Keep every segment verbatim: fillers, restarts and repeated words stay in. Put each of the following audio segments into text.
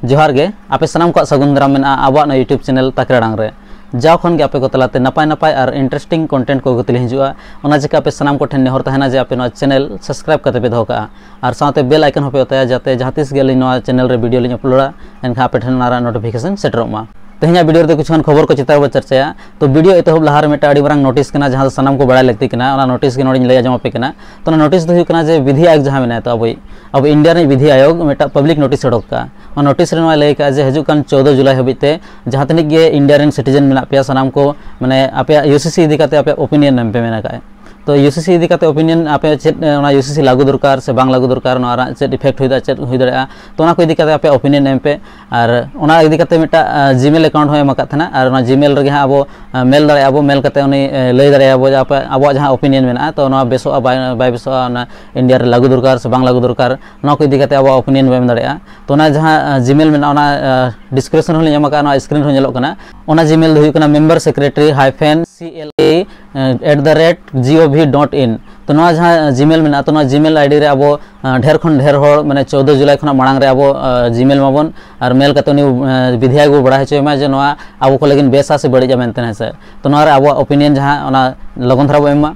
ᱡᱚᱦᱟᱨ ᱜᱮ, ᱟᱯᱮ ᱥᱟᱱᱟᱢ ᱠᱚᱣᱟᱜ ᱥᱟᱹᱜᱩᱱ ᱫᱟᱨᱟᱢ ᱢᱮᱱᱟᱜᱼᱟ ᱟᱵᱚᱣᱟᱜ ᱱᱚᱣᱟ YouTube channel ᱛᱟᱠᱨᱟ ᱟᱲᱟᱝ ᱨᱮ᱾ ᱡᱟᱣ ᱠᱷᱚᱱ ᱜᱮ ᱟᱯᱮ ᱠᱚ ᱛᱟᱞᱟᱛᱮ ᱱᱟᱯᱟᱭ ᱱᱟᱯᱟᱭ ᱟᱨ interesting content ᱠᱚ ᱟᱹᱜᱩ ᱛᱮᱞᱮ ᱦᱤᱡᱩᱜᱼᱟ᱾ ᱚᱱᱟ ᱪᱤᱠᱟᱹ ᱟᱯᱮ ᱥᱟᱱᱟᱢ ᱠᱚᱴᱷᱮᱱ ᱱᱮᱦᱚᱨ ᱛᱟᱦᱮᱱᱟ ᱡᱮ ᱟᱯᱮ ᱱᱚᱣᱟ channel subscribe ᱠᱟᱛᱮ ᱯᱮ ᱫᱚᱦᱚ ᱠᱟᱜᱼᱟ ᱟᱨ ᱥᱟᱶᱛᱮ bell icon ᱦᱚᱸᱯᱮ ᱚᱛᱟᱭᱟ, ᱡᱟᱛᱮ ᱡᱟᱦᱟᱸ ᱛᱤᱥ ᱜᱮ ᱟᱹᱞᱤᱧ ᱱᱚᱣᱟ channel ᱨᱮ video ᱞᱤᱧ uploadᱟ, ᱮᱱᱠᱷᱟᱱ ᱟᱯᱮ ᱴᱷᱮᱱ ᱚᱱᱟ ᱨᱮᱱᱟᱜ notification ᱥᱮᱴᱮᱨᱚᱜ ᱢᱟ᱾ ᱛᱮᱦᱮᱧᱟᱜ video ᱨᱮᱫᱚ ᱠᱤᱪᱷᱩᱜᱟᱱ ᱠᱷᱚᱵᱚᱨ ᱠᱚ ᱪᱮᱛᱟᱱ ᱨᱮᱵᱚ ᱪᱟᱨᱪᱟᱭᱟ᱾ ᱛᱚ video ᱮᱛᱚᱦᱚᱵ ᱞᱟᱦᱟ ᱨᱮ ᱢᱤᱫᱴᱟᱝ ᱟᱹᱰᱤ ᱢᱟᱨᱟᱝ notice ᱠᱟᱱᱟ, ᱡᱟᱦᱟᱸ ᱫᱚ ᱥᱟᱱᱟᱢ ᱠᱚ ᱵᱟᱲᱟᱭ ᱞᱟᱹᱠᱛᱤ ᱠᱟᱱᱟ᱾ ᱚᱱᱟ notice ᱜᱮ ᱱᱚᱰᱮᱧ ᱞᱟᱹᱭ ᱟᱸᱡᱚᱢ ᱟᱯᱮ ᱠᱟᱱᱟ᱾ ᱛᱚ ᱚᱱᱟ notice ᱫᱚ ᱦᱩᱭᱩᱜ ᱠᱟᱱᱟ ᱡᱮ ᱵᱤᱫᱷᱤ ᱟᱭᱳᱜᱽ ᱡᱟᱦᱟᱸ ᱢᱮᱱᱟᱭᱟ, ᱛᱚ ᱟᱵᱚᱭᱤᱡ ᱟᱵᱚ India ᱨᱤᱱᱤᱡ ᱵᱤᱫᱷᱤ ᱟᱭᱳᱜᱽ ᱢᱤᱫᱴᱟᱝ public notice ᱚᱰᱚᱠ ᱠᱟᱜᱼᱟ᱾ ᱚᱱᱟ notice ᱨᱮ ᱱᱚᱣᱟᱭ ᱞᱟᱹᱭ ᱠᱟᱜᱼᱟ ᱡᱮ ᱦᱤᱡᱩᱜ ᱠᱟᱱ ᱪᱳᱫᱚ ᱡᱩᱞᱟᱭ ᱦᱟᱹᱵᱤᱡ ᱛᱮ ᱡᱟᱦᱟᱸ ᱛᱤᱱᱟᱹᱜ ᱜᱮ India ᱨᱮᱱ citizen ᱢᱮᱱᱟᱜ ᱯᱮᱭᱟ, ᱥᱟᱱᱟᱢ ᱠᱚ ᱢᱟᱱᱮ ᱟᱯᱮᱭᱟᱜ U C C ᱤᱫᱤ ᱠᱟᱛᱮ ᱟᱯᱮᱭᱟᱜ opinion ᱮᱢ ᱯᱮ ᱢᱮᱱ ᱠᱟᱜᱼᱟ᱾ ᱛᱚ U C C ᱤᱫᱤ ᱠᱟᱛᱮ opinion ᱟᱯᱮ ᱪᱮᱫ, ᱚᱱᱟ U C C ᱞᱟᱹᱜᱩ ᱫᱚᱨᱠᱟᱨ ᱥᱮ ᱵᱟᱝ ᱞᱟᱹᱜᱩ ᱫᱚᱨᱠᱟᱨ, ᱱᱚᱣᱟ ᱨᱮᱱᱟᱜ ᱪᱮᱫ effect ᱦᱩᱭ ᱫᱟᱲᱮᱭᱟᱜᱼᱟ, ᱪᱮᱫ ᱦᱩᱭ ᱫᱟᱲᱮᱭᱟᱜᱼᱟ, ᱛᱚ ᱚᱱᱟ ᱠᱚ ᱤᱫᱤ ᱠᱟᱛᱮ ᱟᱯᱮᱭᱟᱜ opinion ᱮᱢ ᱯᱮ᱾ ᱟᱨ ᱚᱱᱟ ᱤᱫᱤ ᱠᱟᱛᱮ ᱢᱤᱫᱴᱟᱝ, ᱟ, Gmail account ᱦᱚᱸ ᱮᱢ ᱟᱠᱟᱫ ᱛᱟᱦᱮᱱᱟ, ᱟᱨ ᱚᱱᱟ Gmail ᱨᱮᱜᱮ ᱦᱟᱸᱜ ᱟᱵᱚ, ᱟ, mail ᱫᱟᱲᱮᱭᱟᱜᱼᱟ ᱵᱚ, mail ᱠᱟᱛᱮ ᱩᱱᱤ, ᱮ, ᱞᱟᱹᱭ ᱫᱟᱲᱮᱭᱟᱵᱚ ᱡᱮ ᱟᱯᱮ, ᱟᱵᱚᱣᱟᱜ ᱡᱟᱦᱟᱸ opinion ᱢᱮᱱᱟᱜᱼᱟ, ᱛᱚ ᱱᱚᱣᱟ ᱵᱮᱥᱚᱜᱼᱟ, ᱵᱟᱭ, ᱵᱟᱭ ᱵᱮᱥᱚᱜᱼᱟ, ᱚᱱᱟ India ᱨᱮ ᱞᱟᱹᱜᱩ ᱫᱚᱨᱠᱟᱨ ᱥᱮ ᱵᱟᱝ ᱞᱟᱹᱜᱩ ᱫᱚᱨᱠᱟᱨ, ᱱᱚᱣᱟ ᱠᱚ ᱤᱫᱤ ᱠᱟᱛᱮ ᱟᱵᱚᱣᱟᱜ opinion ᱵᱚ ᱮᱢ ᱫᱟᱲᱮᱭᱟᱜᱼᱟ᱾ ᱛᱚ ᱚᱱᱟ ᱡᱟᱦᱟᱸ, ᱟ, Gmail ᱢᱮᱱᱟᱜᱼᱟ, ᱚᱱᱟ, ᱟ, description ᱦᱚᱸᱞᱤᱧ ᱮᱢ ᱟᱠᱟᱫᱼᱟ, ᱱᱚᱣᱟ screen ᱨᱮᱦᱚᱸ ᱧᱮᱞᱚᱜ ᱠᱟᱱᱟ᱾ ᱚᱱᱟ Gmail ᱫᱚ ᱦᱩᱭᱩᱜ ᱠᱟᱱᱟ member secretary hyphen C L A at the rate G O V dot in᱾ ᱛᱚ ᱱᱚᱣᱟ ᱡᱟᱦᱟᱸ Gmail ᱢᱮᱱᱟᱜᱼᱟ, ᱛᱚ ᱱᱚᱣᱟ Gmail ID ᱨᱮ ᱟᱵᱚ, ᱟ, ᱰᱷᱮᱨ ᱠᱷᱚᱱ ᱰᱷᱮᱨ ᱦᱚᱲ, ᱢᱟᱱᱮ ᱪᱳᱫᱚ ᱡᱩᱞᱟᱭ ᱠᱷᱚᱱᱟᱜ ᱢᱟᱲᱟᱝ ᱨᱮ ᱟᱵᱚ, ᱟ, Gmail ᱢᱟᱵᱚᱱ, ᱟᱨ mail ᱠᱟᱛᱮ ᱩᱱᱤ, ᱟ, ᱵᱤᱫᱷᱤ ᱟᱭᱳᱜᱽ ᱵᱚ ᱵᱟᱲᱟᱭ ᱦᱚᱪᱚᱭᱮ ᱢᱟ ᱡᱮ ᱱᱚᱣᱟ ᱟᱵᱚ ᱠᱚ ᱞᱟᱹᱜᱤᱫ ᱵᱮᱥᱟ ᱥᱮ ᱵᱟᱹᱲᱤᱡᱼᱟ ᱢᱮᱱᱛᱮ, ᱦᱮᱸ ᱥᱮ᱾ ᱛᱚ ᱱᱚᱣᱟ ᱨᱮ ᱟᱵᱚᱣᱟᱜ opinion ᱡᱟᱦᱟᱸ, ᱚᱱᱟ ᱞᱚᱜᱚᱱ ᱫᱷᱟᱨᱟ ᱵᱚ ᱮᱢ ᱢᱟ᱾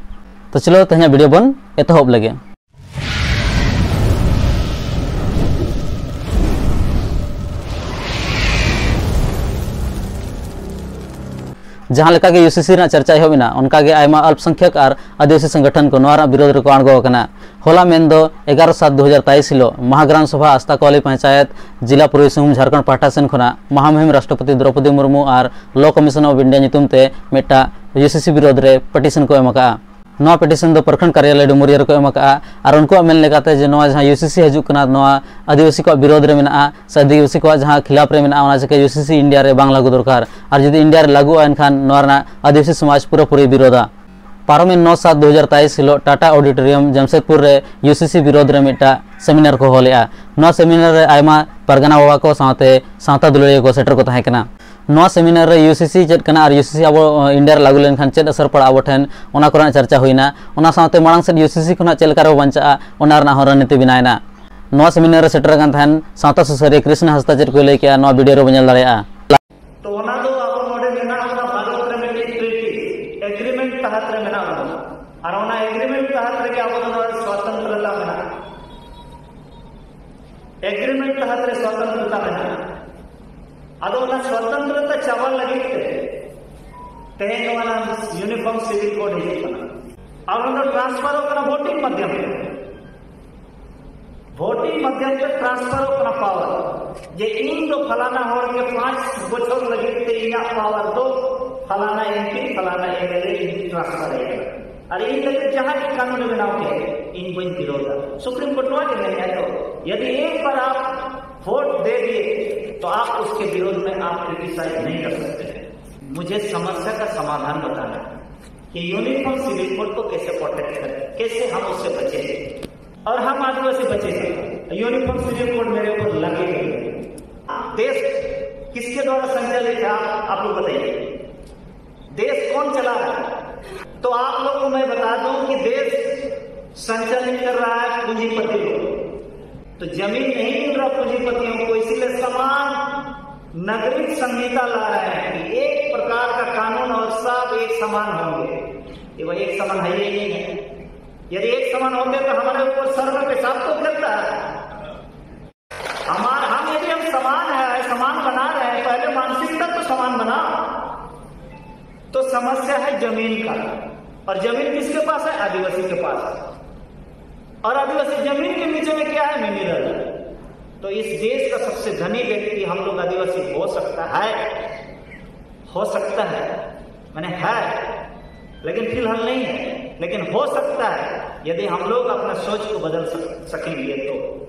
ᱛᱚ ᱪᱚᱞᱚ ᱛᱮᱦᱮᱧᱟᱜ video ᱵᱚᱱ ᱮᱛᱚᱦᱚᱵ ᱞᱮᱜᱮ᱾ ᱡᱟᱦᱟᱸ ᱞᱮᱠᱟ ᱜᱮ U C C ᱨᱮᱱᱟᱜ ᱪᱟᱨᱪᱟ ᱮᱦᱚᱵ ᱮᱱᱟ, ᱚᱱᱠᱟ ᱜᱮ ᱟᱭᱢᱟ ᱟᱞᱯᱥᱚᱝᱠᱷᱭᱚᱠ ᱟᱨ ᱟᱹᱫᱤᱵᱟᱹᱥᱤ ᱥᱚᱝᱜᱚᱴᱷᱚᱱ ᱠᱚ ᱱᱚᱣᱟ ᱨᱮᱱᱟᱜ ᱵᱤᱨᱳᱫᱷ ᱨᱮᱠᱚ ᱟᱬᱜᱚ ᱟᱠᱟᱱᱟ᱾ ᱦᱚᱞᱟ ᱢᱮᱱᱫᱚ ᱮᱜᱟᱨᱚ ᱥᱟᱛ ᱫᱩ ᱦᱟᱡᱟᱨ ᱛᱮᱭᱤᱥ ᱦᱤᱞᱳᱜ ᱢᱟᱦᱟᱜᱨᱟᱢ ᱥᱚᱵᱷᱟ ᱟᱥᱛᱟ ᱠᱚᱣᱟᱞᱤ ᱯᱚᱧᱪᱟᱭᱮᱛ ᱡᱤᱞᱟ ᱯᱩᱨᱵᱤ ᱥᱤᱝᱵᱷᱩᱢ ᱡᱷᱟᱲᱠᱷᱚᱸᱰ ᱯᱟᱦᱴᱟ ᱥᱮᱱ ᱠᱷᱚᱱᱟᱜ ᱢᱟᱦᱟᱢᱩᱦᱤᱢ ᱨᱟᱥᱴᱨᱚᱯᱚᱛᱤ ᱫᱨᱚᱯᱚᱫᱤ ᱢᱩᱨᱢᱩ ᱟᱨ Law Commission of India ᱧᱩᱛᱩᱢ ᱛᱮ ᱢᱤᱫᱴᱟᱝ U C C ᱵᱤᱨᱳᱫᱷ ᱨᱮ petition ᱠᱚ ᱮᱢ ᱟᱠᱟᱫᱼᱟ᱾ ᱱᱚᱣᱟ petition ᱫᱚ ᱯᱨᱚᱠᱷᱚᱸᱰ ᱠᱟᱨᱭᱟᱞᱚᱭ ᱰᱩᱢᱩᱨᱤᱭᱟᱹ ᱨᱮᱠᱚ ᱮᱢ ᱟᱠᱟᱫᱼᱟ᱾ ᱟᱨ ᱩᱱᱠᱩᱣᱟᱜ ᱢᱮᱱ ᱞᱮᱠᱟᱛᱮ ᱡᱮ ᱱᱚᱣᱟ ᱡᱟᱦᱟᱸ U C C ᱦᱤᱡᱩᱜ ᱠᱟᱱᱟ, ᱱᱚᱣᱟ ᱟᱹᱫᱤᱵᱟᱹᱥᱤ ᱠᱚᱣᱟᱜ ᱵᱤᱨᱳᱫᱷ ᱨᱮ ᱢᱮᱱᱟᱜᱼᱟ ᱥᱮ ᱟᱹᱫᱤᱵᱟᱹᱥᱤ ᱠᱚᱣᱟᱜ ᱡᱟᱦᱟᱸ ᱠᱷᱤᱞᱟᱯ ᱨᱮ ᱢᱮᱱᱟᱜᱼᱟ, ᱚᱱᱟ ᱪᱤᱠᱟᱹ U C C India ᱨᱮ ᱵᱟᱝ ᱞᱟᱹᱜᱩ ᱫᱚᱨᱠᱟᱨ᱾ ᱟᱨ ᱡᱩᱫᱤ India ᱨᱮ ᱞᱟᱹᱜᱩᱜᱼᱟ, ᱮᱱᱠᱷᱟᱱ ᱱᱚᱣᱟ ᱨᱮᱱᱟᱜ ᱟᱹᱫᱤᱵᱟᱹᱥᱤ ᱥᱚᱢᱟᱡᱽ ᱯᱩᱨᱟᱹᱯᱩᱨᱤ ᱵᱤᱨᱳᱫᱷᱟ᱾ ᱯᱟᱨᱚᱢᱮᱱ ᱱᱚ ᱥᱟᱛ ᱫᱩ ᱦᱟᱡᱟᱨ ᱛᱮᱭᱤᱥ ᱦᱤᱞᱳᱜ ᱴᱟᱴᱟ ᱚᱰᱤᱴᱳᱨᱤᱭᱟᱢ ᱡᱟᱢᱥᱮᱫᱽᱯᱩᱨ ᱨᱮ U C C ᱵᱤᱨᱳᱫᱷ ᱨᱮ ᱢᱤᱫᱴᱟᱝ seminar ᱠᱚ ᱦᱚᱦᱚ ᱞᱮᱫᱼᱟ᱾ ᱱᱚᱣᱟ seminar ᱨᱮ ᱟᱭᱢᱟ ᱯᱟᱨᱜᱟᱱᱟ ᱵᱟᱵᱟ ᱠᱚ ᱥᱟᱶᱛᱮ ᱥᱟᱶᱛᱟ ᱫᱩᱞᱟᱹᱲᱤᱭᱟᱹ ᱠᱚ ᱥᱮᱴᱮᱨ ᱠᱚ ᱛᱟᱦᱮᱸ ᱠᱟᱱᱟ᱾ ᱱᱚᱣᱟ seminar ᱨᱮ U C C ᱪᱮᱫ ᱠᱟᱱᱟ ᱟᱨ U C C ᱟᱵᱚ, ᱚ, India ᱨᱮ ᱞᱟᱹᱜᱩ ᱞᱮᱱᱠᱷᱟᱱ ᱪᱮᱫ ᱟᱥᱚᱨ ᱯᱟᱲᱟᱜᱼᱟ ᱟᱵᱚ ᱴᱷᱮᱱ, ᱚᱱᱟ ᱠᱚᱨᱮᱱᱟᱜ ᱪᱟᱨᱪᱟ ᱦᱩᱭᱱᱟ᱾ ᱚᱱᱟ ᱥᱟᱶᱛᱮ ᱢᱟᱲᱟᱝ ᱥᱮᱫ U C C ᱠᱷᱚᱱᱟᱜ ᱪᱮᱫ ᱞᱮᱠᱟ ᱨᱮᱵᱚ ᱵᱟᱧᱪᱟᱜᱼᱟ, ᱚᱱᱟ ᱨᱮᱱᱟᱜ ᱦᱚᱸ ᱨᱚᱱᱱᱤᱛᱤ ᱵᱮᱱᱟᱣ ᱮᱱᱟ᱾ ᱱᱚᱣᱟ ᱥᱮᱢᱤᱱᱟᱨ ᱨᱮ ᱥᱮᱴᱮᱨ ᱟᱠᱟᱱ ᱛᱟᱦᱮᱱ ᱥᱟᱶᱛᱟ ᱥᱩᱥᱟᱹᱨᱤᱭᱟᱹ ᱠᱨᱤᱥᱱᱟ ᱦᱟᱸᱥᱫᱟ ᱪᱮᱫ ᱠᱚᱭ ᱞᱟᱹᱭ ᱠᱮᱜᱼᱟ, ᱱᱚᱣᱟ ᱵᱷᱤᱰᱤᱭᱳ ᱨᱮᱵᱚᱱ ᱧᱮᱞ ᱫᱟᱲᱮᱭᱟᱜᱼᱟ᱾ ᱛᱚ ᱚᱱᱟ ᱫᱚ ᱟᱵᱚ ᱱᱚᱰᱮ ᱢᱮᱱᱟᱜ ᱵᱚᱱᱟ ᱵᱷᱟᱨᱚᱛ ᱨᱮ ᱢᱤᱫᱴᱤᱡ ᱴᱨᱤᱴᱤ, ᱮᱜᱽᱨᱤᱢᱮᱱᱴ ᱛᱟᱦᱟᱛ ᱨᱮ ᱢᱮᱱᱟᱜ ᱵᱚᱱᱟ᱾ ᱟᱨ ᱚᱱᱟ ᱮᱜᱽᱨᱤᱢᱮᱱᱴ ᱛᱟᱦᱟᱛ ᱨᱮᱜᱮ ᱟᱵᱚ ᱫᱚ ᱱᱚᱰᱮ ᱥᱣᱟᱛᱚᱱᱛᱨᱚᱛᱟ ᱢᱮᱱᱟᱜᱼᱟ᱾ ᱮᱜᱽᱨᱤᱢᱮᱱᱴ ᱛᱟᱦᱟᱛ ᱨᱮ ᱥᱣᱟᱛᱚᱱᱛᱨᱚᱛᱟ ᱢᱮᱱᱟᱜᱼᱟ᱾ ᱟᱫᱚ ᱚᱱᱟ ᱥᱣᱟᱛᱚᱱᱛᱨᱚᱛᱟ ᱪᱟᱵᱟ ᱞᱟᱹᱜᱤᱫ ᱛᱮ ᱛᱮᱦᱮᱧ ᱱᱚᱣᱟ ᱤᱭᱩᱱᱤᱯᱷᱚᱨᱢ ᱥᱤᱵᱤᱞ ᱠᱳᱰ ᱦᱤᱡᱩᱜ ᱠᱟᱱᱟ᱾ ᱟᱨ ᱚᱱᱟ ᱫᱚ ᱴᱨᱟᱱᱥᱯᱷᱟᱨᱚᱜ ᱠᱟᱱᱟ ᱵᱷᱳᱴᱤᱝ ᱢᱟᱫᱽᱫᱷᱚᱢ ᱛᱮ᱾ ᱵᱷᱳᱴᱤᱝ ᱢᱟᱫᱽᱫᱷᱚᱢ ᱛᱮ ᱴᱨᱟᱱᱥᱯᱷᱟᱨᱚᱜ ᱠᱟᱱᱟ ᱯᱟᱣᱟᱨ, ᱡᱮ ᱤᱧ ᱫᱚ ᱯᱷᱟᱞᱟᱱᱟ ᱦᱚᱲ ᱜᱮ ᱯᱟᱸᱪ ᱵᱚᱪᱷᱚᱨ ᱞᱟᱹᱜᱤᱫ ᱛᱮ ᱤᱧᱟᱹᱜ ᱯᱟᱣᱟᱨ ᱫᱚ ᱯᱷᱟᱞᱟᱱᱟ ᱮᱢᱯᱤ, ᱯᱷᱟᱞᱟᱱᱟ ᱮᱢᱮᱞᱮ ᱤᱧ ᱴᱨᱟᱱᱥᱯᱷᱟᱨ ᱟᱭ ᱠᱟᱱᱟ᱾ ᱟᱨ ᱤᱧ ᱞᱟᱹᱜᱤᱫ ᱡᱟᱦᱟᱸ ᱜᱮ ᱠᱟᱹᱱᱩᱱ ᱮ ᱵᱮᱱᱟᱣ ᱠᱮᱫ, ᱤᱧ ᱵᱟᱹᱧ ᱵᱤᱨᱳᱫᱟ᱾ ᱥᱩᱯᱨᱤᱢ ᱠᱳᱨᱴ ᱱᱚᱣᱟ ᱜᱮ ᱢᱮᱱᱮᱫᱼᱟ, ᱛᱚ ᱭᱟᱫᱤ ᱮᱠ ᱵᱟᱨ ᱟᱯ ᱵᱷᱳᱴ ᱫᱮ ᱫᱤᱭᱮ, ᱛᱚ ᱟᱯ ᱩᱥᱠᱮ ᱵᱤᱨᱳᱫᱷ ᱢᱮ ᱟᱯ ᱠᱨᱤटिसाइज नहीं कर सकते। मुझे समस्या का समाधान बताना कि यूनिफॉर्म सिविल कोड को कैसे प्रोटेक्ट करें, कैसे हम उससे बचें और हम आदिवासी बचेंगे। यूनिफॉर्म सिविल कोड मेरे ऊपर लगे हुए हैं। देश किसके द्वारा संचालित है, आप, आप लोग बताइए, देश कौन चला रहा है? तो आप लोग को मैं बता दूं कि देश संचालित कर रहा है पूंजीपति लोग। तो जमीन नहीं मिल रहा पूंजीपतियों को, इसीलिए समान नागरिक संहिता ला रहे हैं कि एक प्रकार का कानून और सब एक समान होंगे। ये वही एक समान है ही नहीं है। यदि एक समान होते तो हमारे ऊपर सर में पेशाब तो करता है। हमार हम यदि हम समान है, समान बना रहे हैं, पहले मानसिकता तो समान बना। तो समस्या है जमीन का, और जमीन किसके पास है? आदिवासी के पास है। और आदिवासी जमीन के नीचे में क्या है? मिनरल। तो इस देश का सबसे धनी व्यक्ति हम लोग आदिवासी हो सकता है, हो सकता है, मैंने है, लेकिन फिलहाल नहीं है, लेकिन हो सकता है यदि हम लोग अपना सोच को बदल सक-, सकेंगे तो।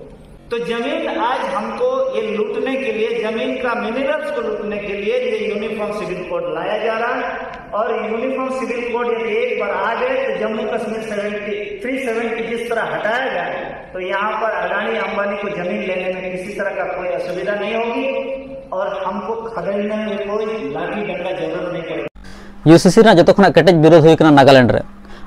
तो जमीन आज हमको ये लूटने के लिए, जमीन का मिनरल्स को लूटने के लिए ये यूनिफॉर्म सिविल कोड लाया जा रहा है। और यूनिफॉर्म सिविल कोड यदि एक बार आ गए तो Jammu Kashmir seventy three seventy जिस तरह हटाया गया, तो यहाँ पर अडानी अंबानी को जमीन लेने में किसी तरह का कोई असुविधा नहीं होगी और हमको खदेड़ने में कोई लाठी डंडा जरूरत नहीं पड़ेगी। यूसीसी ᱨᱮᱱᱟᱜ ᱡᱚᱛᱚ ᱠᱷᱚᱱᱟᱜ ᱠᱮᱴᱮᱡ ᱵᱤᱨᱳᱫᱷ ᱦᱩᱭ ᱠᱟᱱᱟ ᱱᱟᱜᱟᱞᱮᱱᱰ ᱨᱮ᱾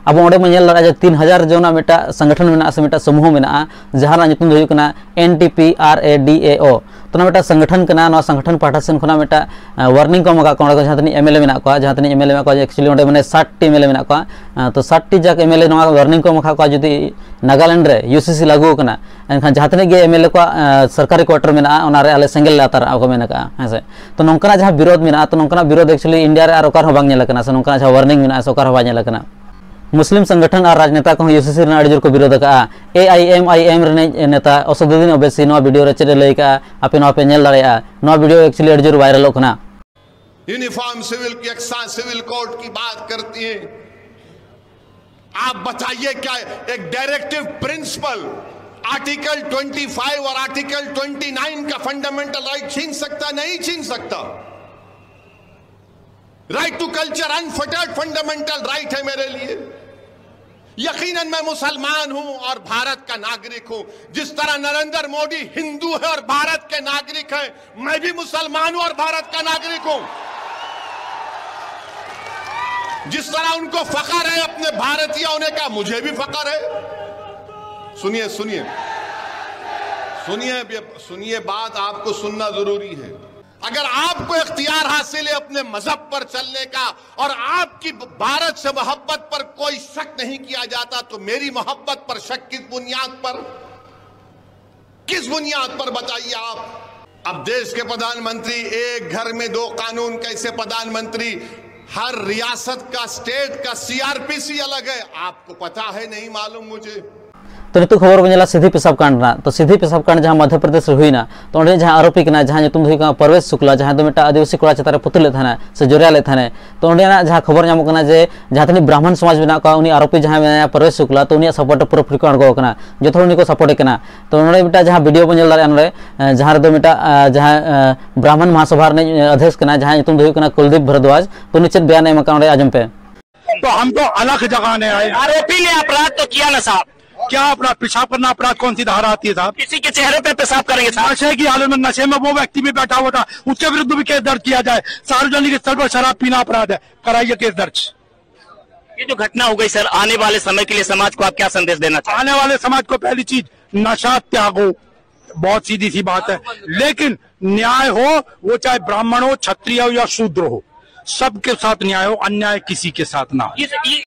ᱟᱵᱚ ᱚᱸᱰᱮ ᱵᱚᱱ ᱧᱮᱞ ᱫᱟᱲᱮᱭᱟᱜᱼᱟ ᱡᱮ ᱛᱤᱱ ᱦᱟᱡᱟᱨ ᱡᱚᱱᱟᱜ ᱢᱤᱫᱴᱟᱝ ᱥᱚᱝᱜᱚᱴᱷᱚᱱ ᱢᱮᱱᱟᱜᱼᱟ ᱥᱮ ᱢᱤᱫᱴᱟᱝ ᱥᱚᱢᱩᱦᱚ ᱢᱮᱱᱟᱜᱼᱟ, ᱡᱟᱦᱟᱸ ᱨᱮᱱᱟᱜ ᱧᱩᱛᱩᱢ ᱫᱚ ᱦᱩᱭᱩᱜ ᱠᱟᱱᱟ N T P R A D A O᱾ ᱛᱚ ᱱᱚᱣᱟ ᱢᱤᱫᱴᱟᱝ ᱥᱚᱝᱜᱚᱴᱷᱚᱱ ᱠᱟᱱᱟ᱾ ᱱᱚᱣᱟ ᱥᱚᱝᱜᱚᱴᱷᱚᱱ ᱯᱟᱦᱴᱟ ᱥᱮᱱ ᱠᱷᱚᱱᱟᱜ ᱢᱤᱫᱴᱟᱝ ᱣᱟᱨᱱᱤᱝ ᱠᱚ ᱮᱢ ᱟᱠᱟᱫ ᱠᱚᱣᱟ ᱚᱸᱰᱮ ᱠᱷᱚᱱ ᱡᱟᱦᱟᱸ ᱛᱤᱱᱟᱹᱜ M L A ᱢᱮᱱᱟᱜ ᱠᱚᱣᱟ, ᱡᱟᱦᱟᱸ ᱛᱤᱱᱟᱹᱜ M L A ᱢᱮᱱᱟᱜ ᱠᱚᱣᱟ, actually ᱚᱸᱰᱮ ᱢᱟᱱᱮ ᱥᱟᱴ ᱴᱤ M L A ᱢᱮᱱᱟᱜ ᱠᱚᱣᱟ᱾ ᱛᱚ ᱥᱟᱴ ᱴᱤ ᱡᱟᱠ M L A ᱱᱚᱣᱟ ᱣᱟᱨᱱᱤᱝ ᱠᱚ ᱮᱢ ᱟᱠᱟᱫ ᱠᱚᱣᱟ, ᱡᱩᱫᱤ ᱱᱟᱜᱟᱞᱮᱱᱰ ᱨᱮ U C C ᱞᱟᱹᱜᱩ ᱟᱠᱟᱱᱟ, ᱮᱱᱠᱷᱟᱱ ᱡᱟᱦᱟᱸ ᱛᱤᱱᱟᱹᱜ ᱜᱮ M L A ᱠᱚᱣᱟᱜ ᱥᱚᱨᱠᱟᱨᱤ quarter ᱢᱮᱱᱟᱜᱼᱟ, ᱚᱱᱟᱨᱮ ᱟᱞᱮ ᱥᱮᱸᱜᱮᱞ ᱞᱮ ᱟᱛᱟᱨᱟᱜᱼᱟ ᱠᱚ ᱢᱮᱱ ᱟᱠᱟᱫᱼᱟ, ᱦᱮᱸ ᱥᱮ᱾ ᱛᱚ ᱱᱚᱝᱠᱟᱱᱟᱜ ᱡᱟᱦᱟᱸ ᱵᱤᱨᱳᱫᱷ ᱢᱮᱱᱟᱜᱼᱟ, ᱛᱚ ᱱᱚᱝᱠᱟᱱᱟᱜ ᱵᱤᱨᱳᱫᱷ actually India ᱨᱮ ᱟᱨ ᱚᱠᱟ ᱨᱮᱦᱚᱸ ᱵᱟᱝ ᱧᱮᱞ ᱟᱠᱟᱱᱟ ᱥᱮ ᱱᱚᱝᱠᱟᱱᱟᱜ ᱡᱟᱦᱟᱸ ᱣᱟᱨᱱᱤᱝ ᱢᱮᱱᱟᱜᱼᱟ ᱥᱮ ᱚᱠᱟ ᱨᱮᱦᱚᱸ ᱵᱟᱭ ᱧᱮᱞ ᱟᱠᱟᱱᱟ᱾ ᱢᱩᱥᱞᱤᱢ ᱥᱚᱝᱜᱚᱴᱷᱚᱱ ᱟᱨ ᱨᱟᱡᱽᱱᱮᱛᱟ ᱠᱚᱦᱚᱸ U C C ᱨᱮᱱᱟᱜ ᱟᱹᱰᱤ ᱡᱳᱨ ᱠᱚ ᱵᱤᱨᱳᱫ ᱟᱠᱟᱫᱼᱟ᱾ A I M I M ᱨᱤᱱᱤᱡ ᱱᱮᱛᱟ ᱚᱥᱚᱫᱩᱫᱫᱤᱱ ᱳᱵᱮᱥᱤ ᱱᱚᱣᱟ ᱵᱷᱤᱰᱤᱭᱳ ᱨᱮ ᱪᱮᱫ ᱮ ᱞᱟᱹᱭ ᱟᱠᱟᱫᱼᱟ, ᱟᱯᱮ ᱱᱚᱣᱟ ᱯᱮ ᱧᱮᱞ ᱫᱟᱲᱮᱭᱟᱜᱼᱟ᱾ ᱱᱚᱣᱟ ᱵᱷᱤᱰᱤᱭᱳ actually ᱟᱹᱰᱤ ᱡᱳᱨ ᱵᱷᱟᱭᱨᱟᱞᱚᱜ ᱠᱟᱱᱟ᱾ यूनिफॉर्म सिविल की एकसा सिविल कोड की बात करती है। आप बताइए, क्या एक directive principle article twenty five और आर्टिकल ट्वेंटी नाइन का फंडामेंटल राइट छीन सकता? नहीं छीन सकता। Right to culture unfettered fundamental right है मेरे लिए। यकीनन मैं मुसलमान हूं और भारत का नागरिक हूं। जिस तरह नरेंद्र मोदी हिंदू है और भारत के नागरिक हैं, मैं भी मुसलमान हूं और भारत का नागरिक हूं। जिस तरह उनको फखर है अपने भारतीय होने का, मुझे भी फखर है। सुनिए, सुनिए, सुनिए, सुनिए, बात आपको सुनना जरूरी है। अगर आपको इख्तियार हासिल है अपने मजहब पर चलने का और आपकी भारत से मोहब्बत पर कोई शक नहीं किया जाता, तो मेरी मोहब्बत पर शक किस बुनियाद पर, किस बुनियाद पर, बताइए आप। अब देश के प्रधानमंत्री, एक घर में दो कानून कैसे प्रधानमंत्री, हर रियासत का, स्टेट का सीआरपीसी अलग है। आपको पता है, नहीं मालूम मुझे। ᱛᱚ ᱱᱤᱛᱚᱜ ᱠᱷᱚᱵᱚᱨ ᱵᱚᱱ ᱧᱮᱞᱟ ᱥᱤᱫᱷᱤ ᱯᱮᱥᱟᱵ ᱠᱟᱸᱰ ᱨᱮᱱᱟᱜ᱾ ᱛᱚ ᱥᱤᱫᱷᱤ ᱯᱮᱥᱟᱵ ᱠᱟᱸᱰ ᱡᱟᱦᱟᱸ ᱢᱚᱫᱽᱫᱷᱚ ᱯᱨᱚᱫᱮᱥ ᱨᱮ ᱦᱩᱭᱱᱟ, ᱛᱚ ᱚᱸᱰᱮ ᱡᱟᱦᱟᱸ ᱟᱨᱳᱯᱤ ᱠᱟᱱᱟ, ᱡᱟᱦᱟᱸ ᱧᱩᱛᱩᱢ ᱫᱚ ᱦᱩᱭᱩᱜ ᱠᱟᱱᱟ ᱯᱨᱚᱵᱮᱥ ᱥᱩᱠᱞᱟ, ᱡᱟᱦᱟᱸᱭ ᱫᱚ ᱢᱤᱫᱴᱟᱝ ᱟᱹᱫᱤᱵᱟᱹᱥᱤ ᱠᱚᱲᱟ ᱪᱮᱛᱟᱱ ᱨᱮ ᱯᱩᱛᱩᱞ ᱞᱮᱫ ᱛᱟᱦᱮᱱᱟ ᱥᱮ ᱡᱚᱨᱭᱟ ᱞᱮᱫ ᱛᱟᱦᱮᱱᱟᱭ, ᱛᱚ ᱚᱸᱰᱮᱱᱟᱜ ᱡᱟᱦᱟᱸ ᱠᱷᱚᱵᱚᱨ ᱧᱟᱢᱚᱜ ᱠᱟᱱᱟ ᱡᱮ ᱡᱟᱦᱟᱸ ᱛᱤᱱᱟᱹᱜ ᱵᱨᱟᱦᱢᱚᱱ ᱥᱚᱢᱟᱡᱽ ᱢᱮᱱᱟᱜ ᱠᱚᱣᱟ, ᱩᱱᱤ ᱟᱨᱳᱯᱤ ᱡᱟᱦᱟᱸᱭ ᱢᱮᱱᱟᱭᱟ ᱯᱨᱚᱵᱮᱥ ᱥᱩᱠᱞᱟ, ᱛᱚ ᱩᱱᱤᱭᱟᱜ ᱥᱟᱯᱳᱨᱴ ᱨᱮ ᱯᱩᱨᱟᱹᱯᱩᱨᱤ ᱠᱚ ᱟᱬᱜᱚ ᱟᱠᱟᱱᱟ, ᱡᱚᱛᱚ ᱦᱚᱲ ᱩᱱᱤ ᱠᱚ ᱥᱟᱯᱳᱨᱴ ᱮ ᱠᱟᱱᱟ᱾ ᱛᱚ ᱱᱚᱰᱮ ᱢᱤᱫᱴᱟᱝ ᱡᱟᱦᱟᱸ ᱵᱷᱤᱰᱤᱭᱳ ᱵᱚᱱ ᱧᱮᱞ ᱫᱟᱲᱮᱭᱟᱜᱼᱟ, ᱱᱚᱰᱮ ᱡᱟᱦᱟᱸ ᱨᱮᱫᱚ ᱢᱤᱫᱴᱟᱝ ᱡᱟᱦᱟᱸ ᱵᱨᱟᱦᱢᱚᱱ ᱢᱟᱦᱟᱥᱚᱵᱷᱟ ᱨᱤᱱᱤᱡ ᱚᱫᱷᱭᱚᱠᱥ ᱠᱟᱱᱟ, ᱡᱟᱦᱟᱸᱭ ᱧᱩᱛᱩᱢ ᱫᱚ ᱦᱩᱭᱩᱜ ᱠᱟᱱᱟ ᱠᱩᱞᱫᱤᱯ ᱵᱷᱟᱨᱫᱣᱟᱡᱽ, ᱛᱚ ᱩᱱᱤ ᱪᱮᱫ ᱵᱮᱭᱟᱱ ᱮ ᱮᱢ ᱟᱠᱟᱫ, ᱚᱸᱰᱮ ᱟᱸᱡᱚᱢ ᱯᱮ᱾ तो हम तो अलग जगह आने आए हैं। आरोपी ने अपराध तो किया ना साहब। क्या अपराध? पेशाब करना अपराध कौन सी धारा आती है साहब? किसी के चेहरे पे पेशाब करेंगे साहब? नशे की हालत में, नशे में वो व्यक्ति भी बैठा हुआ था, उसके विरुद्ध भी केस दर्ज किया जाए। सार्वजनिक स्थल पर शराब पीना अपराध है, कराइए केस दर्ज। ये जो घटना हो गई सर, आने वाले समय के लिए समाज को आप क्या संदेश देना चाहेंगे? आने वाले समाज को पहली चीज, नशा त्यागो, बहुत सीधी सी बात है। लेकिन न्याय हो, वो चाहे ब्राह्मण हो, क्षत्रिय हो या शूद्र हो, सबके साथ न्याय हो, अन्याय किसी के साथ ना हो।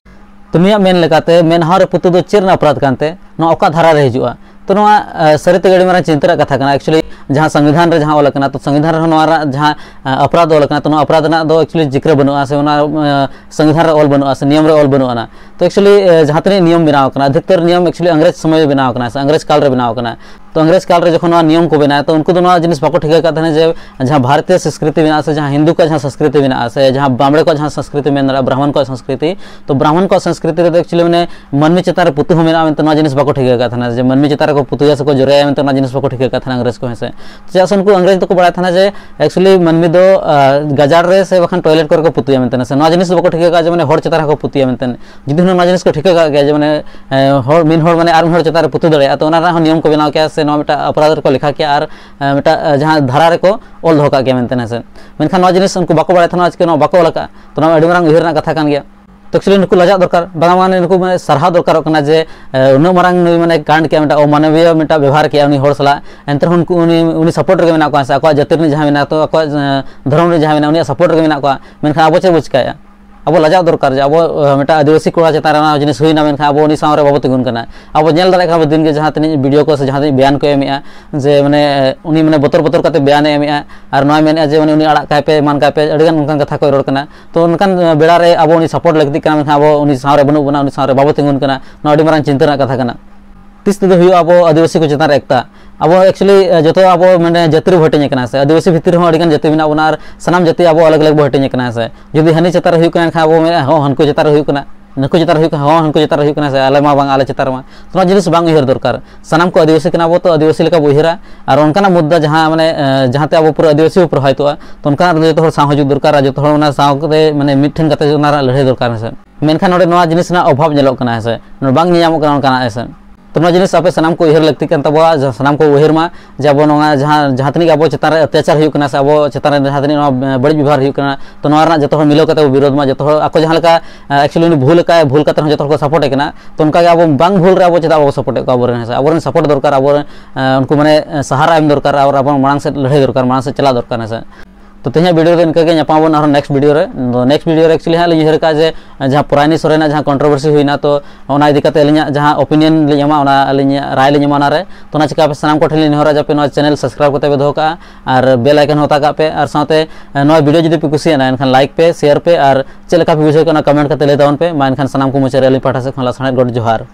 ᱛᱚ ᱱᱩᱭᱟᱜ ᱢᱮᱱ ᱞᱮᱠᱟᱛᱮ ᱢᱮᱫᱦᱟ ᱨᱮ ᱯᱩᱛᱩ ᱫᱚ ᱪᱮᱫ ᱨᱮᱱᱟᱜ ᱚᱯᱨᱟᱫᱷ ᱠᱟᱱᱛᱮ, ᱱᱚᱣᱟ ᱚᱠᱟ ᱫᱷᱟᱨᱟ ᱨᱮ ᱦᱤᱡᱩᱜᱼᱟ? ᱛᱚ ᱱᱚᱣᱟ ᱥᱟᱹᱨᱤ ᱛᱮᱜᱮ ᱟᱹᱰᱤ ᱢᱟᱨᱟᱝ ᱪᱤᱱᱛᱟᱹ ᱨᱮᱱᱟᱜ ᱠᱟᱛᱷᱟ ᱠᱟᱱᱟ᱾ ᱮᱠᱪᱩᱭᱮᱞᱤ ᱡᱟᱦᱟᱸ ᱥᱚᱝᱵᱤᱫᱷᱟᱱ ᱨᱮ ᱡᱟᱦᱟᱸ ᱚᱞ ᱟᱠᱟᱱᱟ, ᱛᱚ ᱥᱚᱝᱵᱤᱫᱷᱟᱱ ᱨᱮᱦᱚᱸ ᱱᱚᱣᱟ ᱨᱮᱱᱟᱜ ᱡᱟᱦᱟᱸ ᱚᱯᱨᱟᱫᱷ ᱚᱞ ᱟᱠᱟᱱᱟ, ᱛᱚ ᱱᱚᱣᱟ ᱚᱯᱨᱟᱫᱷ ᱨᱮᱱᱟᱜ ᱫᱚ ᱮᱠᱪᱩᱭᱮᱞᱤ ᱡᱤᱠᱨᱟᱹ ᱵᱟᱹᱱᱩᱜᱼᱟ, ᱥᱮ ᱚᱱᱟ ᱥᱚᱝᱵᱤᱫᱷᱟᱱ ᱨᱮ ᱚᱞ ᱵᱟᱹᱱᱩᱜᱼᱟ, ᱥᱮ ᱱᱤᱭᱚᱢ ᱨᱮ ᱚᱞ ᱵᱟᱹᱱᱩᱜ ᱟᱱᱟ᱾ ᱛᱚ ᱮᱠᱪᱩᱭᱮᱞᱤ ᱡᱟᱦᱟᱸ ᱛᱤᱱᱟᱹᱜ ᱱᱤᱭᱚᱢ ᱵᱮᱱᱟᱣ ᱟᱠᱟᱱᱟ, ᱚᱫᱷᱤᱠᱛᱚᱨ ᱱᱤᱭᱚᱢ ᱮᱠᱪᱩᱭᱮᱞᱤ ᱤᱝᱨᱮᱡᱽ ᱥᱚᱢᱚᱭ ᱵᱮᱱᱟᱣ ᱟᱠᱟᱱᱟ, ᱥᱮ ᱤᱝᱨᱮᱡᱽ ᱠᱟᱞ ᱨᱮ ᱵᱮᱱᱟᱣ ᱟᱠᱟᱱᱟ᱾ ᱛᱚ ᱤᱝᱨᱮᱡᱽ ᱠᱟᱞ ᱨᱮ ᱡᱚᱠᱷᱚᱱ ᱱᱚᱣᱟ ᱱᱤᱭᱚᱢ ᱠᱚ ᱵᱮᱱᱟᱣᱟ, ᱛᱚ ᱩᱱᱠᱩ ᱫᱚ ᱱᱚᱣᱟ ᱡᱤᱱᱤᱥ ᱵᱟᱠᱚ ᱴᱷᱤᱠᱟᱹ ᱟᱠᱟᱫ ᱛᱟᱦᱮᱱᱟ ᱡᱮ ᱡᱟᱦᱟᱸ ᱵᱷᱟᱨᱚᱛᱤᱭᱚ ᱥᱚᱝᱥᱠᱨᱤᱛᱤ ᱢᱮᱱᱟᱜᱼᱟ, ᱥᱮ ᱡᱟᱦᱟᱸ ᱦᱤᱱᱫᱩ ᱠᱚᱣᱟᱜ ᱡᱟᱦᱟᱸ ᱥᱚᱝᱥᱠᱨᱤᱛᱤ ᱢᱮᱱᱟᱜᱼᱟ, ᱥᱮ ᱡᱟᱦᱟᱸ ᱵᱟᱢᱲᱮ ᱠᱚᱣᱟᱜ ᱡᱟᱦᱟᱸ ᱥᱚᱝᱥᱠᱨᱤᱛᱤ ᱢᱮᱱ ᱫᱟᱲᱮᱭᱟᱜᱼᱟ, ᱵᱨᱟᱦᱢᱚᱱ ᱠᱚᱣᱟᱜ ᱥᱚᱝᱥᱠᱨᱤᱛᱤ, ᱛᱚ ᱵᱨᱟᱦᱢᱚᱱ ᱠᱚᱣᱟᱜ ᱥᱚᱝᱥᱠᱨᱤᱛᱤ ᱨᱮᱫᱚ ᱮᱠᱪᱩᱭᱮᱞᱤ ᱢᱟᱱᱮ ᱢᱟᱹᱱᱢᱤ ᱪᱮᱛᱟᱱ ᱨᱮ ᱯᱩᱛᱩ ᱦᱚᱸ ᱢᱮᱱᱟᱜᱼᱟ ᱢᱮᱱᱛᱮ ᱱᱚᱣᱟ ᱡᱤᱱᱤᱥ ᱵᱟᱠᱚ ᱴᱷᱤᱠᱟᱹ ᱟᱠᱟᱫ ᱛᱟᱦᱮᱱᱟ, ᱡᱮ ᱢᱟᱹᱱᱢᱤ ᱪᱮᱛᱟᱱ ᱨᱮᱠᱚ ᱯᱩᱛᱩᱭᱟ ᱥᱮᱠᱚ ᱡᱚᱨᱟᱭᱟ ᱢᱮᱱᱛᱮ ᱱᱚᱣᱟ ᱡᱤᱱᱤᱥ ᱵᱟᱠᱚ ᱴᱷᱤᱠᱟᱹ ᱟᱠᱟᱫ ᱛᱟᱦᱮᱱᱟ ᱤᱝᱨᱮᱡᱽ ᱠᱚ, ᱦᱮᱸ ᱥᱮ᱾ ᱪᱮᱫᱟᱜ ᱥᱮ ᱩᱱᱠᱩ ᱤᱝᱨᱮᱡᱽ ᱫᱚᱠᱚ ᱵᱟᱲᱟᱭ ᱛᱟᱦᱮᱱᱟ ᱡᱮ ᱮᱠᱪᱩᱭᱮᱞᱤ ᱢᱟᱹᱱᱢᱤ ᱫᱚ ᱟᱸ, ᱜᱟᱡᱟᱲ ᱨᱮ ᱥᱮ ᱵᱟᱠᱷᱟᱱ ᱴᱚᱭᱞᱮᱴ ᱠᱚᱨᱮ ᱠᱚ ᱯᱩᱛᱩᱭᱟ ᱢᱮᱱᱛᱮ, ᱥᱮ ᱱᱚᱣᱟ ᱡᱤᱱᱤᱥ ᱫᱚ ᱵᱟᱠᱚ ᱴᱷᱤᱠᱟᱹ ᱟᱠᱟᱫ ᱡᱮ ᱢᱟᱱᱮ ᱦᱚᱲ ᱪᱮᱛᱟᱱ ᱨᱮᱠᱚ ᱯᱩᱛᱩᱭᱟ ᱢᱮᱱᱛᱮ᱾ ᱡᱩᱫᱤ ᱦᱩᱱᱟᱹᱝ ᱱᱚᱣᱟ ᱡᱤᱱᱤᱥ ᱠᱚ ᱴᱷᱤᱠᱟᱹ ᱠᱟᱜ ᱜᱮᱭᱟ ᱡᱮ ᱢᱟᱱᱮ ᱮᱸ, ᱦᱚᱲ, ᱢᱤᱫ ᱦᱚᱲ ᱢᱟᱱᱮ ᱟᱨ ᱢᱤᱫ ᱦᱚᱲ ᱪᱮᱛᱟᱱ ᱨᱮ ᱯᱩᱛᱩ ᱫᱟᱲᱮᱭᱟᱜᱼᱟ, ᱛᱚ ᱚᱱᱟ ᱨᱮᱱᱟᱜ ᱦᱚᱸ ᱱᱤᱭᱚᱢ ᱠᱚ ᱵᱮᱱᱟᱣ ᱠᱮᱭᱟ, ᱥᱮ ᱱᱚᱣᱟ ᱢᱤᱫᱴᱟᱝ ᱚᱯᱨᱟᱫᱷ ᱨᱮᱠᱚ ᱞᱮᱠᱷᱟ ᱠᱮᱭᱟ ᱟᱨ ᱮᱸ, ᱢᱤᱫᱴᱟᱝ ᱮᱸ, ᱡᱟᱦᱟᱸ ᱫᱷᱟᱨᱟ ᱨᱮᱠᱚ ᱚᱞ ᱫᱚᱦᱚ ᱠᱟᱜ ᱜᱮᱭᱟ ᱢᱮᱱᱛᱮ, ᱦᱮᱸ ᱥᱮ᱾ ᱢᱮᱱᱠᱷᱟᱱ ᱱᱚᱣᱟ ᱡᱤᱱᱤᱥ ᱩᱱᱠᱩ ᱵᱟᱠᱚ ᱵᱟᱲᱟᱭ ᱛᱟᱦᱮᱱᱟ, ᱪᱤᱠᱟᱹ ᱱᱚᱣᱟ ᱵᱟᱠᱚ ᱚᱞ ᱟᱠᱟᱫᱼᱟ᱾ ᱛᱚ ᱱᱚᱣᱟ ᱟᱹᱰᱤ ᱢᱟᱨᱟᱝ ᱩᱭᱦᱟᱹᱨ ᱨᱮᱱᱟᱜ ᱠᱟᱛᱷᱟ ᱠᱟᱱ ᱜᱮᱭᱟ᱾ ᱛᱚ ᱮᱠᱪᱩᱭᱮᱞᱤ ᱱᱩᱠᱩ ᱞᱟᱡᱟᱜ ᱫᱚᱨᱠᱟᱨ, ᱵᱟᱝᱟ ᱢᱟᱱᱮ ᱱᱩᱠᱩ ᱢᱟᱱᱮ ᱥᱟᱨᱦᱟᱣ ᱫᱚᱨᱠᱟᱨᱚᱜ ᱠᱟᱱᱟ ᱡᱮ ᱮ, ᱩᱱᱟᱹᱜ ᱢᱟᱨᱟᱝ ᱱᱩᱭ ᱢᱟᱱᱮ ᱠᱟᱱᱰ ᱠᱮᱜᱼᱟ, ᱢᱤᱫᱴᱟᱝ ᱚᱢᱟᱱᱚᱵᱤᱭᱚ ᱢᱤᱫᱴᱟᱝ ᱵᱮᱵᱚᱦᱟᱨ ᱠᱮᱜᱼᱟ ᱩᱱᱤ ᱦᱚᱲ ᱥᱟᱞᱟᱜ, ᱮᱱᱛᱮ ᱨᱮᱦᱚᱸ ᱩᱱᱠᱩ ᱩᱱᱤ, ᱩᱱᱤ ᱥᱟᱯᱳᱨᱴ ᱨᱮᱜᱮ ᱢᱮᱱᱟᱜ ᱠᱚᱣᱟ, ᱥᱮ ᱟᱠᱚᱣᱟᱜ ᱡᱟᱹᱛᱤ ᱨᱤᱱᱤᱡ ᱡᱟᱦᱟᱸᱭ ᱢᱮᱱᱟᱜ ᱛᱚ ᱟᱠᱚᱣᱟᱜ ᱮ, ᱫᱷᱚᱨᱚᱢ ᱨᱤᱱᱤᱡ ᱡᱟᱦᱟᱸᱭ ᱢᱮᱱᱟᱜ ᱩᱱᱤᱭᱟᱜ ᱥᱟᱯᱳᱨᱴ ᱨᱮᱜᱮ ᱢᱮᱱᱟᱜ ᱠᱚᱣᱟ᱾ ᱢᱮᱱᱠᱷᱟᱱ ᱟᱵᱚ ᱪᱮᱫ ᱵᱚ ᱪᱤᱠᱟᱹᱭᱟ? ᱟᱵᱚ ᱞᱟᱡᱟᱜ ᱫᱚᱨᱠᱟᱨ ᱡᱮ ᱟᱵᱚ ᱮ, ᱢᱤᱫᱴᱟᱝ ᱟᱹᱫᱤᱵᱟᱹᱥᱤ ᱠᱚᱲᱟ ᱪᱮᱛᱟᱱ ᱨᱮ ᱚᱱᱟ ᱡᱤᱱᱤᱥ ᱦᱩᱭᱱᱟ, ᱢᱮᱱᱠᱷᱟᱱ ᱟᱵᱚ ᱩᱱᱤ ᱥᱟᱶ ᱨᱮ ᱵᱟᱵᱚ ᱛᱤᱸᱜᱩᱱ ᱠᱟᱱᱟ᱾ ᱟᱵᱚ ᱧᱮᱞ ᱫᱟᱲᱮᱭᱟᱜ ᱠᱟᱱᱟ ᱵᱚ ᱫᱤᱱ ᱜᱮ ᱡᱟᱦᱟᱸ ᱛᱤᱱᱟᱹᱜ ᱵᱷᱤᱰᱤᱭᱳ ᱠᱚ ᱥᱮ ᱡᱟᱦᱟᱸ ᱛᱤᱱᱟᱹᱜ ᱵᱮᱭᱟᱱ ᱠᱚ ᱮᱢᱮᱜᱼᱟ, ᱡᱮ ᱢᱟᱱᱮ ᱮ, ᱩᱱᱤ ᱢᱟᱱᱮ ᱵᱚᱛᱚᱨ ᱵᱚᱛᱚᱨ ᱠᱟᱛᱮ ᱵᱮᱭᱟᱱᱮ ᱮᱢᱮᱜᱼᱟ, ᱟᱨ ᱱᱚᱣᱟ ᱢᱮᱱᱮᱜᱼᱟ ᱡᱮ ᱢᱟᱱᱮ ᱩᱱᱤ ᱟᱲᱟᱜ ᱠᱟᱭ ᱯᱮ, ᱮᱢᱟᱱ ᱠᱟᱭ ᱯᱮ, ᱟᱹᱰᱤᱜᱟᱱ ᱚᱱᱠᱟᱱ ᱠᱟᱛᱷᱟ ᱠᱚᱭ ᱨᱚᱲ ᱠᱟᱱᱟ᱾ ᱛᱚ ᱚᱱᱠᱟᱱ ᱮ, ᱵᱮᱲᱟ ᱨᱮ ᱟᱵᱚ ᱩᱱᱤ ᱥᱟᱯᱳᱨᱴ ᱞᱟᱹᱠᱛᱤᱜ ᱠᱟᱱᱟ, ᱢᱮᱱᱠᱷᱟᱱ ᱟᱵᱚ ᱩᱱᱤ ᱥᱟᱶ ᱨᱮ ᱵᱟᱹᱱᱩᱜ ᱵᱚᱱᱟ, ᱩᱱᱤ ᱥᱟᱶ ᱨᱮ ᱵᱟᱵᱚ ᱛᱤᱸᱜᱩᱱ ᱠᱟᱱᱟ᱾ ᱱᱚᱣᱟ ᱟᱹᱰᱤ ᱢᱟᱨᱟᱝ ᱪᱤᱱᱛᱟᱹ ᱨᱮᱱᱟᱜ ᱠᱟᱛᱷᱟ ᱠᱟᱱᱟ᱾ ᱛᱤᱥ ᱛᱮᱫᱚ ᱦᱩᱭᱩᱜᱼᱟ ᱟᱵᱚ ᱟᱹᱫᱤᱵᱟᱹᱥᱤ ᱠᱚ ᱪᱮᱛᱟᱱ ᱨᱮ ᱮᱠᱴᱟ? ᱟᱵᱚ ᱮᱠᱪᱩᱭᱮᱞᱤ ᱡᱚᱛᱚ ᱟᱵᱚ ᱢᱟᱱᱮ ᱡᱟᱹᱛᱤ ᱨᱮᱵᱚ ᱦᱟᱹᱴᱤᱧ ᱟᱠᱟᱱᱟ, ᱥᱮ ᱟᱹᱫᱤᱵᱟᱹᱥᱤ ᱵᱷᱤᱛᱤᱨ ᱨᱮᱦᱚᱸ ᱟᱹᱰᱤᱜᱟᱱ ᱡᱟᱹᱛᱤ ᱢᱮᱱᱟᱜ ᱵᱚᱱᱟ, ᱟᱨ ᱥᱟᱱᱟᱢ ᱡᱟᱹᱛᱤ ᱟᱵᱚ ᱟᱞᱟᱜᱽ ᱟᱞᱟᱜᱽ ᱵᱚ ᱦᱟᱹᱴᱤᱧ ᱟᱠᱟᱱᱟ, ᱥᱮ᱾ ᱡᱩᱫᱤ ᱦᱟᱹᱱᱤ ᱪᱮᱛᱟᱱ ᱨᱮ ᱦᱩᱭᱩᱜ ᱠᱟᱱᱟ, ᱮᱱᱠᱷᱟᱱ ᱟᱵᱚ ᱢᱮᱱᱟ, ᱦᱚᱸ, ᱦᱟᱹᱱᱠᱩ ᱪᱮᱛᱟᱱ ᱨᱮ ᱦᱩᱭᱩᱜ ᱠᱟᱱᱟ, ᱱᱩᱠᱩ ᱪᱮᱛᱟᱱ ᱨᱮ ᱦᱩᱭᱩᱜ ᱠᱟᱱᱟ, ᱦᱚᱸ, ᱦᱟᱹᱱᱠᱩ ᱪᱮᱛᱟᱱ ᱨᱮ ᱦᱩᱭᱩᱜ ᱠᱟᱱᱟ, ᱥᱮ ᱟᱞᱮ ᱢᱟ ᱵᱟᱝ, ᱟᱞᱮ ᱪᱮᱛᱟᱱ ᱨᱮᱢᱟ᱾ ᱛᱚ ᱱᱚᱣᱟ ᱡᱤᱱᱤᱥ ᱵᱟᱝ ᱩᱭᱦᱟᱹᱨ ᱫᱚᱨᱠᱟᱨ᱾ ᱥᱟᱱᱟᱢ ᱠᱚ ᱟᱹᱫᱤᱵᱟᱹᱥᱤ ᱠᱟᱱᱟ ᱵᱚ, ᱛᱚ ᱟᱹᱫᱤᱵᱟᱹᱥᱤ ᱞᱮᱠᱟ ᱵᱚ ᱩᱭᱦᱟᱹᱨᱟ, ᱟᱨ ᱚᱱᱠᱟᱱᱟᱜ ᱢᱩᱫᱽᱫᱟ ᱡᱟᱦᱟᱸ ᱢᱟᱱᱮ, ᱮ, ᱡᱟᱦᱟᱸᱛᱮ ᱟᱵᱚ ᱯᱩᱨᱟᱹ ᱟᱹᱫᱤᱵᱟᱹᱥᱤ ᱵᱚ ᱯᱨᱚᱵᱷᱟᱵᱤᱛᱚᱜᱼᱟ, ᱛᱚ ᱚᱱᱠᱟᱱᱟᱜ ᱨᱮᱫᱚ ᱡᱚᱛᱚ ᱦᱚᱲ ᱥᱟᱶ ᱦᱤᱡᱩᱜ ᱫᱚᱨᱠᱟᱨ, ᱟᱨ ᱡᱚᱛᱚ ᱦᱚᱲ ᱚᱱᱟ ᱥᱟᱶ ᱠᱟᱛᱮ ᱢᱟᱱᱮ ᱢᱤᱫ ᱴᱷᱮᱱ ᱠᱟᱛᱮ ᱚᱱᱟ ᱨᱮᱱᱟᱜ ᱞᱟᱹᱲᱦᱟᱹᱭ ᱫᱚᱨᱠᱟᱨ, ᱦᱮᱸ ᱥᱮ᱾ ᱢᱮᱱᱠᱷᱟᱱ ᱱᱚᱰᱮ ᱱᱚᱣᱟ ᱡᱤᱱᱤᱥ ᱨᱮᱱᱟᱜ ᱚᱵᱷᱟᱵᱽ ᱧᱮᱞᱚᱜ ᱠᱟᱱᱟ, ᱦᱮᱸ ᱥᱮ᱾ ᱱᱚᱰᱮ ᱵᱟᱝ ᱧᱮᱧᱟᱢᱚᱜ ᱠᱟᱱᱟ ᱚᱱᱠᱟᱱᱟᱜ, ᱦᱮᱸ ᱥᱮ᱾ ᱛᱚ ᱱᱚᱣᱟ ᱡᱤᱱᱤᱥ ᱟᱯᱮ ᱥᱟᱱᱟᱢ ᱠᱚ ᱩᱭᱦᱟᱹᱨ ᱞᱟᱹᱠᱛᱤ ᱠᱟᱱ ᱛᱟᱵᱚᱣᱟ, ᱡᱟᱦᱟᱸ ᱥᱟᱱᱟᱢ ᱠᱚ ᱩᱭᱦᱟᱹᱨ ᱢᱟ ᱡᱮ ᱟᱵᱚ ᱱᱚᱣᱟ ᱡᱟᱦᱟᱸ, ᱡᱟᱦᱟᱸ ᱛᱤᱱᱟᱹᱜ ᱜᱮ ᱟᱵᱚ ᱪᱮᱛᱟᱱ ᱨᱮ ᱚᱛᱛᱟᱪᱟᱨ ᱦᱩᱭᱩᱜ ᱠᱟᱱᱟ ᱥᱮ ᱟᱵᱚ ᱪᱮᱛᱟᱱ ᱨᱮ ᱡᱟᱦᱟᱸ ᱛᱤᱱᱟᱹᱜ ᱱᱚᱣᱟ ᱵᱟᱹᱲᱤᱡ ᱵᱮᱵᱚᱦᱟᱨ ᱦᱩᱭᱩᱜ ᱠᱟᱱᱟ, ᱛᱚ ᱱᱚᱣᱟ ᱨᱮᱱᱟᱜ ᱡᱚᱛᱚ ᱦᱚᱲ ᱢᱤᱞᱟᱹᱣ ᱠᱟᱛᱮ ᱵᱚ ᱵᱤᱨᱳᱫᱷ ᱢᱟ, ᱡᱚᱛᱚ ᱦᱚᱲ ᱟᱠᱚ ᱡᱟᱦᱟᱸ ᱞᱮᱠᱟ, actually ᱩᱱᱤ ᱵᱷᱩᱞ ᱟᱠᱟᱫ, ᱵᱷᱩᱞ ᱠᱟᱛᱮ ᱦᱚᱸ ᱡᱚᱛᱚ ᱦᱚᱲ ᱠᱚ ᱥᱟᱯᱳᱨᱴ ᱮ ᱠᱟᱱᱟ, ᱛᱚ ᱚᱱᱠᱟ ᱜᱮ ᱟᱵᱚ ᱵᱟᱝ ᱵᱷᱩᱞ ᱨᱮ ᱟᱵᱚ ᱪᱮᱫᱟᱜ ᱵᱟᱵᱚ ᱥᱟᱯᱳᱨᱴ ᱮᱫ ᱠᱚᱣᱟ? ᱟᱵᱚᱨᱮᱱ ᱦᱮᱸ ᱥᱮ, ᱟᱵᱚᱨᱮᱱ ᱥᱟᱦᱟᱨᱟ ᱮᱢ ᱫᱚᱨᱠᱟᱨ ᱟᱨ ᱟᱵᱚ ᱢᱟᱲᱟᱝ ᱥᱮᱫ ᱞᱟᱹᱲᱦᱟᱹᱭ ᱫᱚᱨᱠᱟᱨ, ᱢᱟᱲᱟᱝ ᱥᱮᱫ ᱪᱟᱞᱟᱜ ᱫᱚᱨᱠᱟᱨ, ᱦᱮᱸ ᱥᱮ᱾ ᱛᱚ ᱛᱮᱦᱮᱧᱟᱜ ᱵᱷᱤᱰᱤᱭᱳ ᱨᱮ ᱤᱱᱠᱟᱹ ᱜᱮ, ᱧᱟᱯᱟᱢ ᱟᱵᱚᱱ ᱟᱨᱦᱚᱸ ᱱᱮᱠᱥᱴ ᱵᱷᱤᱰᱤᱭᱳ ᱨᱮ᱾ ᱛᱚ ᱱᱮᱠᱥᱴ ᱵᱷᱤᱰᱤᱭᱳ ᱨᱮ actually ᱦᱟᱸᱜ ᱞᱤᱧ ᱩᱭᱦᱟᱹᱨ ᱠᱟᱜᱼᱟ ᱡᱮ ᱡᱟᱦᱟᱸ ᱯᱚᱨᱟᱭᱱᱤ ᱥᱚᱨᱮᱱᱟᱜ ᱡᱟᱦᱟᱸ ᱠᱚᱱᱴᱨᱳᱵᱷᱟᱨᱥᱤ ᱦᱩᱭᱱᱟ, ᱛᱚ ᱚᱱᱟ ᱤᱫᱤ ᱠᱟᱛᱮ ᱟᱹᱞᱤᱧᱟᱜ ᱡᱟᱦᱟᱸ ᱚᱯᱤᱱᱤᱭᱚᱱ ᱞᱤᱧ ᱮᱢᱟ, ᱚᱱᱟ ᱟᱹᱞᱤᱧᱟᱜ ᱨᱟᱭ ᱞᱤᱧ ᱮᱢᱟ ᱚᱱᱟᱨᱮ᱾ ᱛᱚ ᱚᱱᱟ ᱪᱤᱠᱟ ᱟᱯᱮ ᱥᱟᱱᱟᱢ ᱠᱚᱴᱷᱮᱱ ᱞᱤᱧ ᱱᱮᱦᱚᱨᱟ ᱡᱮ ᱟᱯᱮ ᱱᱚᱣᱟ ᱪᱮᱱᱮᱞ ᱥᱟᱵᱥᱠᱨᱟᱭᱤᱵ ᱠᱟᱛᱮ ᱯᱮ ᱫᱚᱦᱚ ᱠᱟᱜᱼᱟ ᱟᱨ ᱵᱮᱞ ᱟᱭᱠᱚᱱ ᱦᱚᱸ ᱚᱛᱟ ᱠᱟᱜ ᱯᱮ, ᱟᱨ ᱥᱟᱶᱛᱮ ᱱᱚᱣᱟ ᱵᱷᱤᱰᱤᱭᱳ ᱡᱩᱫᱤ ᱯᱮ ᱠᱩᱥᱤᱭᱟᱜᱼᱟ ᱮᱱᱠᱷᱟᱱ ᱞᱟᱭᱤᱠ ᱯᱮ, ᱥᱮᱭᱟᱨ ᱯᱮ, ᱟᱨ ᱪᱮᱫ ᱞᱮᱠᱟ ᱯᱮ ᱵᱩᱡᱷᱟᱹᱣ ᱠᱮᱫᱟ ᱚᱱᱟ ᱠᱚᱢᱮᱱᱴ ᱠᱟᱛᱮ ᱞᱟᱹᱭ ᱛᱟᱵᱚᱱ ᱯᱮ᱾ ᱢᱟ ᱮᱱᱠᱷᱟᱱ ᱥᱟᱱᱟᱢ ᱠᱚ ᱢᱩᱪᱟᱹᱫ ᱨᱮ ᱟᱹᱞᱤᱧ ᱯᱟᱦᱴᱟ ᱥᱮᱫ ᱠᱷᱚᱱ ᱞᱟᱥᱟᱲᱦᱮᱫ ᱜᱚᱰ ᱡᱚᱦᱟᱨ᱾